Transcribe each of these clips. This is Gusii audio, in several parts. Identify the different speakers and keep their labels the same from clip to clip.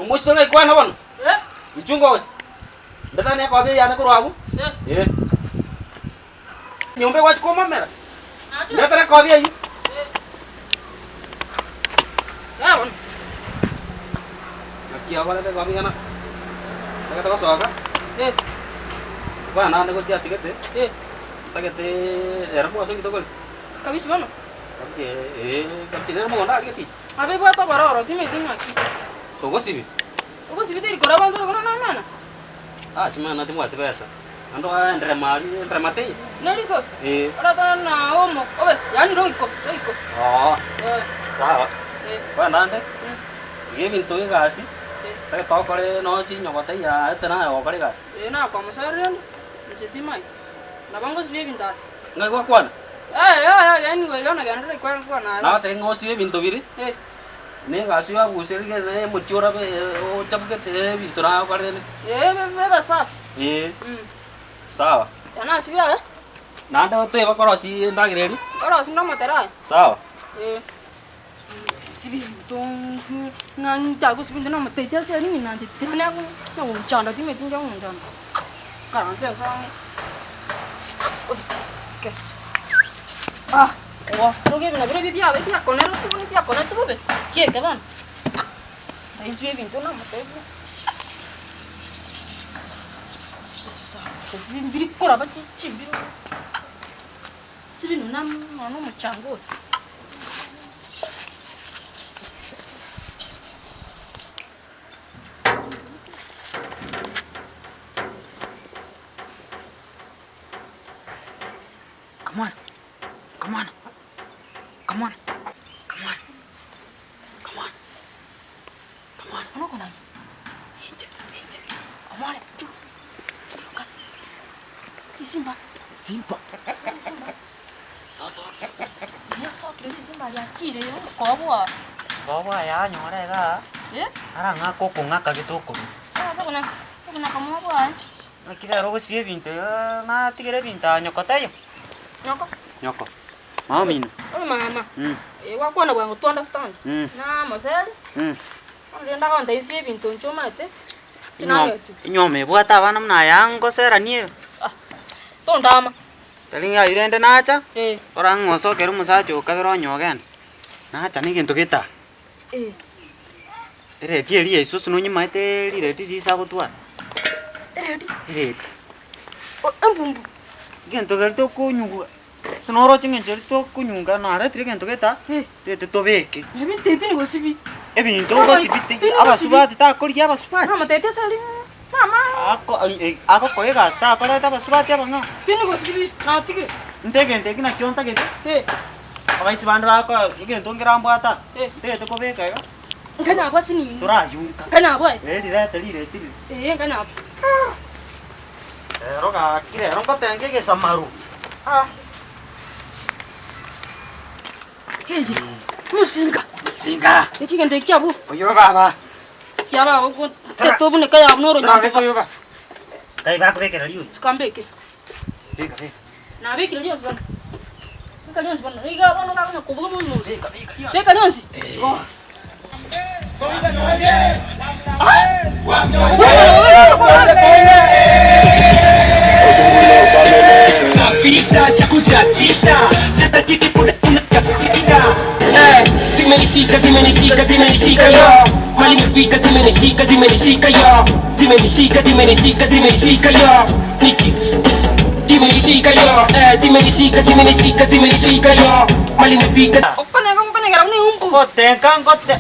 Speaker 1: Omoiseke ng'ai kwana bono?
Speaker 2: Eh.
Speaker 1: Inchuo ngocha. Ndetane ekobi eyane korwa agwo.
Speaker 2: Eh.
Speaker 1: Eh. Nyomba egwachi komomera. Ndetera ekobi eyio.
Speaker 2: Eh bono.
Speaker 1: Naki abarete ekobi ng'ana. Ntagete gosoka.
Speaker 2: Eh.
Speaker 1: Kwana naende gochia asigete.
Speaker 2: Eh.
Speaker 1: Ntagete ero mwasogete okori.
Speaker 2: Kabichi bono.
Speaker 1: Kabichi eh, kabichi nere mogondo aria geticha.
Speaker 2: Abe ebwate obororo, timanyeti ng'aki.
Speaker 1: Togosibi.
Speaker 2: Ogosibi teri kora abanto ore korora namana.
Speaker 1: Ah chimana timwati besa. Naende oenderema aria, enderema teiyo.
Speaker 2: Ne risosa.
Speaker 1: Eh.
Speaker 2: Oratane na omo, obe, yaani roiko, roiko.
Speaker 1: Oo.
Speaker 2: Eh.
Speaker 1: Sawa.
Speaker 2: Eh.
Speaker 1: Bono naende, iga ebinto egasi, tari tokore nonya chinyogota yaete naye ogokora egasi.
Speaker 2: Eh nakomosoera rende, inche timanyeti. Nabo ngosibia ebinto aya.
Speaker 1: Ng'ai gwakwana?
Speaker 2: Eh, yaya, yaani igo iga nagenderera ikwana kwana aye.
Speaker 1: Nagotebia ng'a osibe ebinto biria,
Speaker 2: Eh.
Speaker 1: na egasi oabuse riria na omochie orabe ochabukete ebinto nagokorire.
Speaker 2: Eh, ebe ebe safi.
Speaker 1: Eh.
Speaker 2: Mm.
Speaker 1: Sawa.
Speaker 2: Ya nasibia aye.
Speaker 1: Naende toeba korosia endagera eria.
Speaker 2: Nkorosia nde omotere aye.
Speaker 1: Sawa.
Speaker 2: Eh. Sibia ebinto ng'a nchake gosibia ebinto namotebitie ase aria ng'ina inche tiga nagonchanda timanyeti inche agonchanda. Nkaranse ase ang'e Rogo ebi nabirobio biabe biakonerete bono biakonerete bobe, kieke bono. Naiswe ebinto namotebia. Mbiri koraba chi chimbiro sibinu na nonya omochanga oyo.
Speaker 3: Come on, come on, come on, come on, come on, come on. Bono okonanya, inche, inche, omore, chu, rioka, risimba, simba, risimba, sosoria, riasokire risimba riachire okoboa.
Speaker 4: Koboa yanyora igaa,
Speaker 2: Eh?
Speaker 4: arang'ake okong'aka gete okorwa.
Speaker 2: Tokona, tokona komoboa.
Speaker 4: Naki rero ogosibia ebinto igaa natigere ebinto aa nyoko taiyo?
Speaker 2: Nyoko.
Speaker 4: Nyoko, mama omino.
Speaker 2: Oyo mama,
Speaker 4: Mm.
Speaker 2: eh gwakwana bwango to understand.
Speaker 4: Mm.
Speaker 2: Namoseri,
Speaker 4: Mm.
Speaker 2: bono rende agontebi nsibe ebinto inche omanyete,
Speaker 4: Inywo
Speaker 2: tinagechiwa.
Speaker 4: inyuoma ebwate abana buna aya ngoseranie ere.
Speaker 2: Ah, tondama.
Speaker 4: Tari ng'a aywo rende nacha,
Speaker 2: Eh.
Speaker 4: ora ng'a osokere omosacha oo kabere onye ogenda, nacha na egento gete aa.
Speaker 2: Eh.
Speaker 4: Eredi eria ya isusu nonyimaete riredi riria ise agotwara?
Speaker 2: Eredi?
Speaker 4: Eredi.
Speaker 2: O embumbu.
Speaker 4: Egento keria tokonyugwa, ase noroche ng'a enchera tokonyunga naretire egento gete aa,
Speaker 2: Eh.
Speaker 4: tete tobeke.
Speaker 2: Ebinto ebi tinigosibi.
Speaker 4: Ebinto ogosibi ti abasubati takorigia abasubati.
Speaker 2: Namotebetie ase aria mama.
Speaker 4: Ako agokoa egasi takoreta abasubati abang'ao.
Speaker 2: Tinigosibi, natigire.
Speaker 4: Inte egento eki nakio ntagete.
Speaker 2: Eh.
Speaker 4: Abaisi bande bakoa egento nkerambwate aa,
Speaker 2: Eh.
Speaker 4: ntagete kobeka iga.
Speaker 2: Nkanyabwa sinini.
Speaker 4: Torayunka.
Speaker 2: Nkanyabwa eh.
Speaker 4: Eh rirete rireti riri.
Speaker 2: Eh nkanyabwa.
Speaker 4: Rero gaki rero ngotenga egesamaru. Ah.
Speaker 2: Eje. Musinga.
Speaker 4: Musinga.
Speaker 2: Eki gento eki abwo.
Speaker 4: Oyo baba.
Speaker 2: Kiaba abwo tetobuneka yabwo noronyamboka.
Speaker 4: Torabeka oyo baba. Kai bakobekera riogi.
Speaker 2: Sikambeke.
Speaker 4: Beka beka.
Speaker 2: Nabekire rionsi bono. Beka rionsi bono. Iga bono gakonya kobuga mono mono. Beka rionsi. Igo. Okonega nkonegera buna eumbu.
Speaker 4: Ngotenka ngote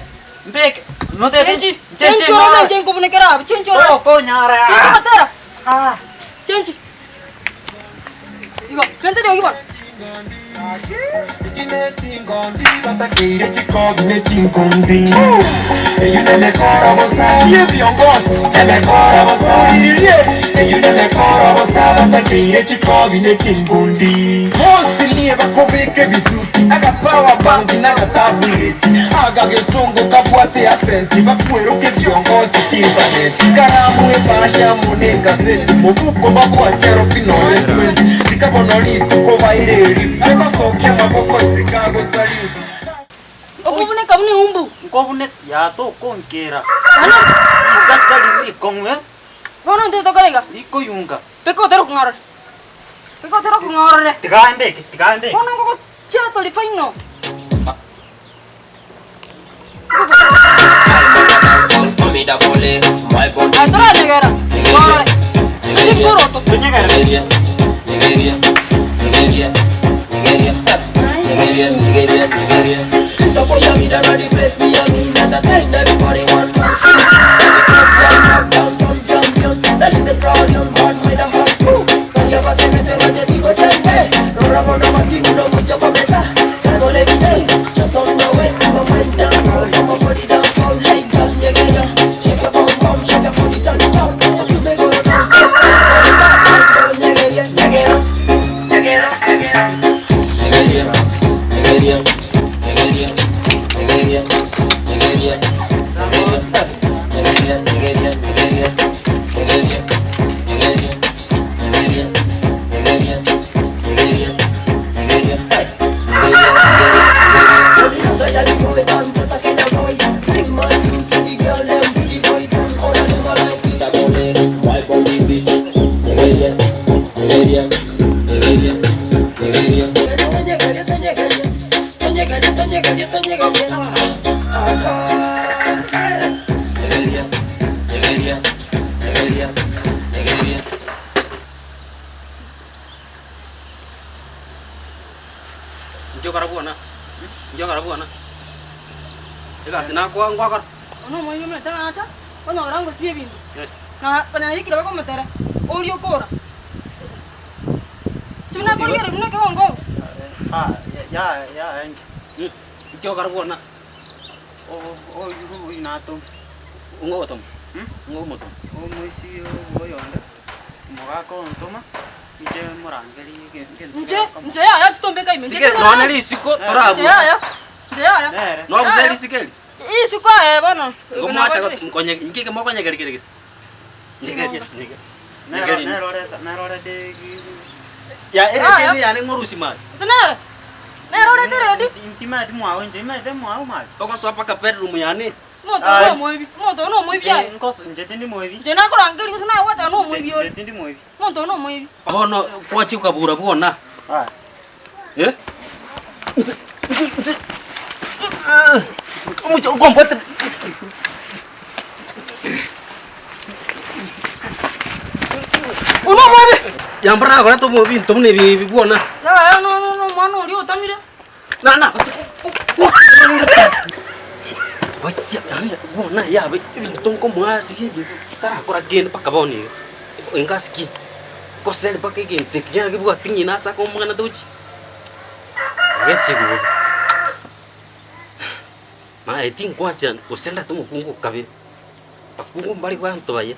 Speaker 4: mbeke notete
Speaker 2: Chenchi, chenchi orore inche nkobunekera abwo, chenchi orore.
Speaker 4: Tokonyara.
Speaker 2: Chenchi ogotera.
Speaker 4: Ah.
Speaker 2: Chenchi. Igo, renta eriogi bono. Nkobuneka buna eumbu.
Speaker 4: Nkobune ya tokonkera.
Speaker 2: Bono
Speaker 4: Risasi tari rikong'u eh.
Speaker 2: Bono intwe tokore iga.
Speaker 4: Rikoyunga.
Speaker 2: Beka otero kong'orore. Beka otero kong'orore.
Speaker 4: Tiga mbeke, tiga mbeke.
Speaker 2: Bono ngogochiera tori final. Aye toranyegera, ngorore. Inche nkoroto.
Speaker 1: Inche okora bwona, inche okora bwona, egasi nakoa ngwakora.
Speaker 2: Bono omoerio omanyete nacha, onyora ngosibia ebinto,
Speaker 1: Eh.
Speaker 2: na konya naikire bakomotere, oria okora. Inche buna akorigereria buna ekegongo.
Speaker 4: Ah, ya ya inche.
Speaker 1: Inche okora bwona.
Speaker 4: Oyo oyo natoma.
Speaker 1: Ng'o ogotoma? Ng'o omotoma?
Speaker 4: Omoisia oyonde, omogaka ontoma, inche morangerie egento
Speaker 2: Inche, inche yaya chitombeka ime, inche
Speaker 1: Rike nonya risiko
Speaker 2: Inche
Speaker 1: torabusa.
Speaker 2: yaya, inche yaya.
Speaker 4: Nere.
Speaker 1: Nobusa risiko eri?
Speaker 2: Isiko aye bono.
Speaker 1: Igo mwacha got nkonye inki eke mokonyegeri kere gese? Nyegeria, nyege.
Speaker 4: Nero
Speaker 1: Nyegeria.
Speaker 4: nero oreta nero orete
Speaker 1: Ya ere
Speaker 2: Yaya.
Speaker 1: ere yane ng'orusia mari.
Speaker 2: Gose nere? Nere orete eredi?
Speaker 4: Intimate mwao inche imate mwao mari.
Speaker 1: Togosoa mpaka bedroom yane.
Speaker 2: Omonto oyo nomoibi, omonto oyo nomoibi aye.
Speaker 4: Nkoso inche tindi moibi.
Speaker 2: Inche nakorangeria gose nagwateba nomoibi ore.
Speaker 4: Inche tindi moibi.
Speaker 2: Omonto oyo nomoibi.
Speaker 1: Bono kwachia okabura bwona.
Speaker 4: Ah.
Speaker 1: Eh? Nse, nse, nse. Omochie okombwatera.
Speaker 2: Oyo nomoibi.
Speaker 1: Yambora nakorete obo ebinto buna ebi ebi bwona.
Speaker 2: Yaya no no no omwana oria otamire.
Speaker 1: Na na Basia yaani bwona yabe ebinto nkomoa ase ebinto tarakora kende mpaka bono iga, engasikie, nkoseri mpaka egento eke kiane kebwati ng'ina ase akomogana tochi, egechigwa bobe. Maye tinkwancha gose ndate omokungu okabere, abakungu mbare banto baye.